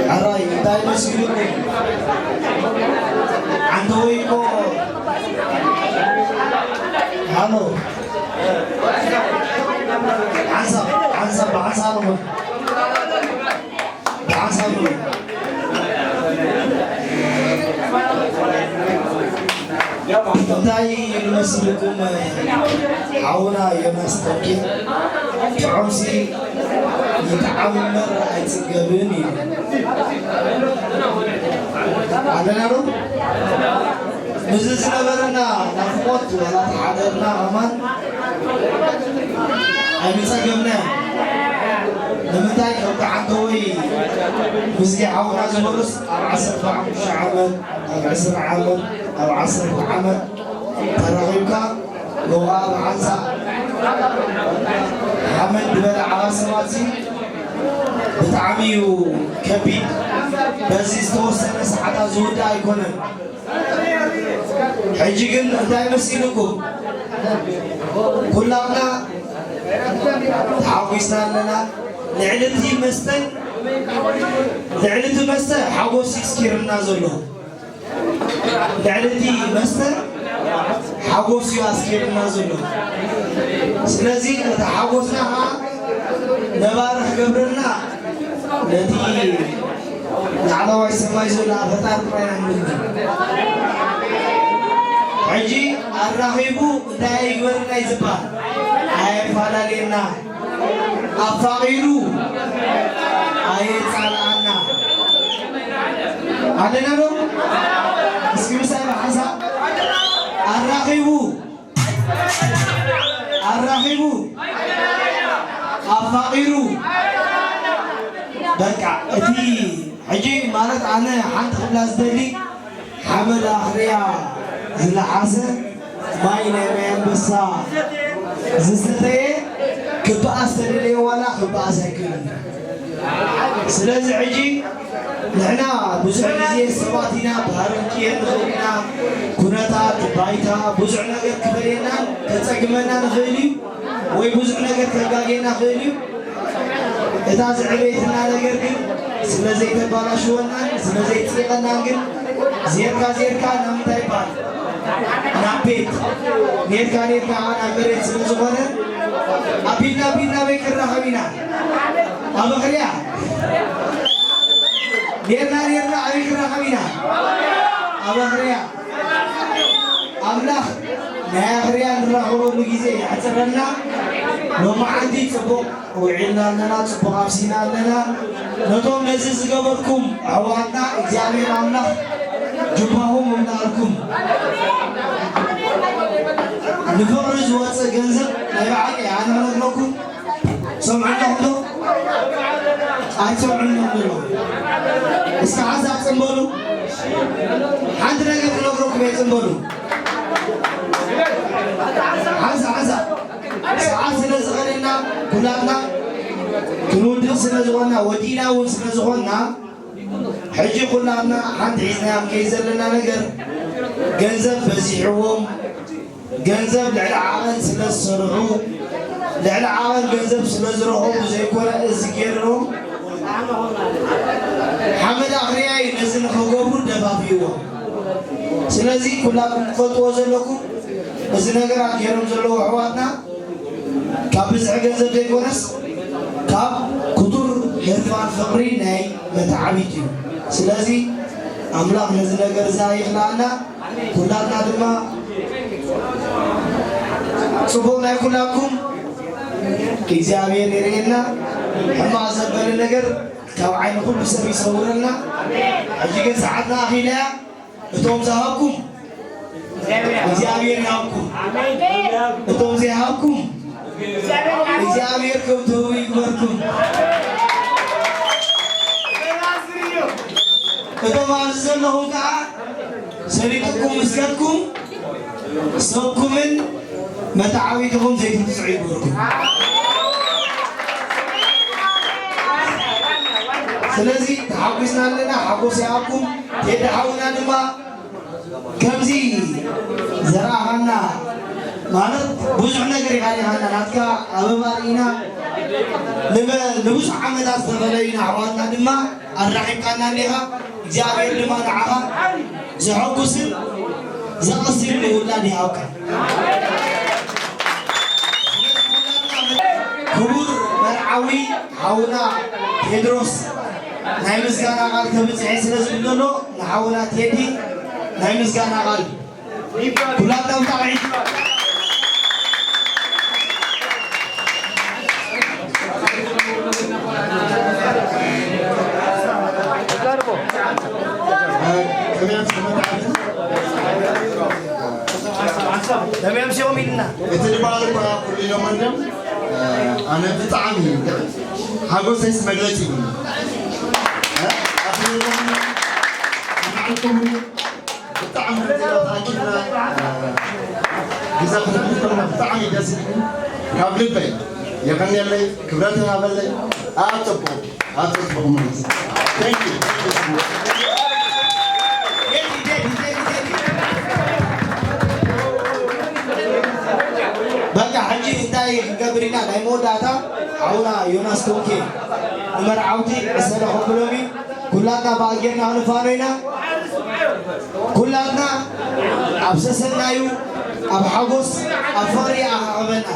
ሕራይ እንታይ መሲሉኩም? ዓንተወይ እኮ። ሃሎ። ሓንሳብ፣ ሓንሳብ፣ ብሓንሳብ ንኹን። ብሓንሳብ ንኹን። እንታይ ይመስልኩም? ሓውና ዮናስ ተኪ ጥዑምሲ ይጥዓም እምበር ኣይጽገብን እዩ። ኣለና ዶ? ምስዚ ዝነበረና ናፍቖት ዋላ ተሓደርና ከማን ኣይምጸገብናን። ንምንታይ? ከምቲ ዓንተወይ ምስጌ ሓውና ዝበሎስ ኣብ ዓሰርተ ሓሙሽተ ዓመት፣ ኣብ ዕስራ ዓመት፣ ኣብ ዓሰርተ ዓመት ተራኺብካ፣ ሎኻ ብሓንሳእ ሓመድ ዝበልዓ ሰባትሲ ብጣዕሚ እዩ ከቢድ። በዚ ዝተወሰነ ሰዓታት ዝውዳእ ኣይኮነን። ሕጂ ግን እንታይ መሲልኩም? ኩላትና ተሓጒስና ኣለና። ልዕሊ እቲ መስተን፣ ልዕሊ እቲ መስተ ሓጎስ እዩ ስኪርና ዘሎ። ልዕሊ እቲ መስተ ሓጎስ እዩ ኣስኪርና ዘሎ። ስለዚ እቲ ሓጎስና ኸዓ ነባሪ ክገብረልና ነቲ ላዕለዋይ ሰማይ ዘሎ ፈጣሪ ጥራይ ኢና ንምነ። ሕጂ ኣራኺቡ እንታይ ይግበረና እዩ ዝበሃል? ኣየፈላለየና። ኣፋቒሩ ኣየጻልኣና። ኣለና ዶ? እስኪ ምሳይ ብሓንሳብ። ኣራኺቡ፣ ኣራኺቡ፣ ኣፋቒሩ። በቃ፣ እቲ ሕጂ ማለት ኣነ ሓንቲ ክብላ ዝደሊ፣ ሓመድ ኣኽርያ ዝለሓሰ፣ ማይ ናይ ማይ ኣንበሳ ዝሰተየ ክበኣስ ተደለየ ዋላ ክበኣስ ኣይክእልን። ስለዚ ሕጂ ንሕና ብዙሕ ግዜ ሰባት ኢና፣ ባህሪ ክንቅየር ንኽእል ኢና። ኩነታት፣ ባይታ፣ ብዙሕ ነገር ክፈልየናን ከጸግመናን ይኽእል እዩ፣ ወይ ብዙሕ ነገር ከጋግየና ይኽእል እዩ። እታ ዘዕበየትና ነገር ግን ስለ ዘይተባላሽወናን ስለ ዘይጽይቐናን ግን ዜርካ ዜርካ ናብ ምንታይ ይበሃል? ናብ ቤት ኔርካ ኔርካ ናብ መሬት ስለ ዝኾነ ኣቢልና ኣቢልና ኣበይ ክራኸብ ኢና? ኣብ ኣኽርያ ኔርና ኔርና ኣበይ ክራኸብ ኢና? ኣብ ኣኽርያ። ኣምላኽ ናይ ኣኽርያ ንራኸበሉ ግዜ የሕጽረልና። ሎማዓንቲ ጽቡቕ ውዒልና ኣለና፣ ጽቡቕ ኣብሲና ኣለና። ነቶም ነዚ ዝገበርኩም ኣሕዋትና እግዚኣብሔር ኣምላኽ ጅባኹም ይምልኣልኩም። ንፍቕሪ ዝወጽእ ገንዘብ ናይ ብሓቂ ኣነ ክነግረኩም ሰምዑ ኣለኹም ዶ? ኣይትሰምዑን እዮም ዘለኹም። እስከ ሓንሳእ ጽምበሉ። ሓንቲ ነገር ክነግረኩም እየ፣ ጽምበሉ። ሓንሳእ፣ ሓንሳእ። ሰዓት ስለ ዝኸደና ኩላትና ክንውድእ ስለ ዝኾንና፣ ወዲእና እውን ስለ ዝኾንና፣ ሕጂ ኩላትና ሓንቲ ሒዝናያ ከይድ ዘለና ነገር፣ ገንዘብ በዚሕዎም፣ ገንዘብ ልዕሊ ዓቐን ስለ ዝሰርሑ፣ ልዕሊ ዓቐን ገንዘብ ስለ ዝረኸቡ ዘይኮነ እዚ ገይርዎም፣ ሓመድ ኣኽርያ እዩ ነዚ ንኽገብሩ ደፋፊእዎም። ስለዚ ኩላኩም ትፈልጥዎ ዘለኩም እዚ ነገራት ገይሮም ዘለዉ ኣሕዋትና ካብ ብዝሒ ገንዘብ ዘይኮነስ ካብ ክቱር ህርፋን ፍቕሪ ናይ መተዓቢት እዩ። ስለዚ ኣምላኽ ነዚ ነገር እዚ ኣይኽልኣና። ኩላትና ድማ ጽቡቕ ናይ ኩላኩም እግዚኣብሔር የርእየና። ሕማቕ ዘበለ ነገር ካብ ዓይኒ ኩሉ ሰብ ይሰውረልና። ሕጂ ግን ሰዓትና ኣኺላ እያ። እቶም ዝሃብኩም እግዚኣብሔር ይሃብኩም። እቶም ዘይሃብኩም እግዚኣብሔር ከም ትህቡ ይግበርኩም። እቶም ኣብዚ ዘለኹም ከዓ ሰሊጥኩም ምስ ከድኩም ሰብኩምን መተዓቢትኹም ዘይትርስዑ ይግበርኩም። ስለዚ ተሓጒስና ኣለና፣ ሓጎስ ይሃብኩም። ቴዲ ሓውና ድማ ከምዚ ዘርኣኻና ማለት ብዙሕ ነገር ኢኻ ዲኻ ናትካ ኣበባ ርኢና ንበ- ንብዙሕ ዓመታት ዝተፈለዩና ኣሕዋትና ድማ ኣራኺብካና እንዲኻ። እግዚኣብሔር ድማ ንዓኻ ዘሐጉስን ዘቐስን ውላድ ይሃብካ። ክቡር መርዓዊ ሓውና ቴድሮስ ናይ ምስጋና ቃል ከብጽሕ ስለ ዝብል ዘሎ ንሓውና ቴዲ ናይ ምስጋና ቃል ኩላትና ብጣዕሚ ከመይ ኣምሲኹም ኢልና። እቲ ድባል እኳ ኩሉ ኢሎም እንድም ኣነ ብጣዕሚ ሓጎሰይስ መግለፂ ይብሉ። ኣክብርኩም ብጣዕሚ ከምዚኣ ተኣኪብና ግዜ ክነሕልፍ ከለና ብጣዕሚ ደስ ኢልኒ። ካብ ልበይ የቐንየለይ፣ ክብረት ይሃበለይ። ኣብ ጽቡቕ ኣብ ጽቡቕ ምምስ። Thank you, thank you so much። በቃ ሕጂ እንታይ ክንገብር ኢና? ናይ መወዳእታ ሓውና ዮናስ ቶንኬ ንመርዓውቲ ዕሰለ ከብሎም እዩ። ኩላትና ብኣየርና ክንፋኖ ኢና። ኩላትና ኣብ ሰሰናዩ ኣብ ሓጎስ ኣብ ፍቕሪ ይኣኻኽበና።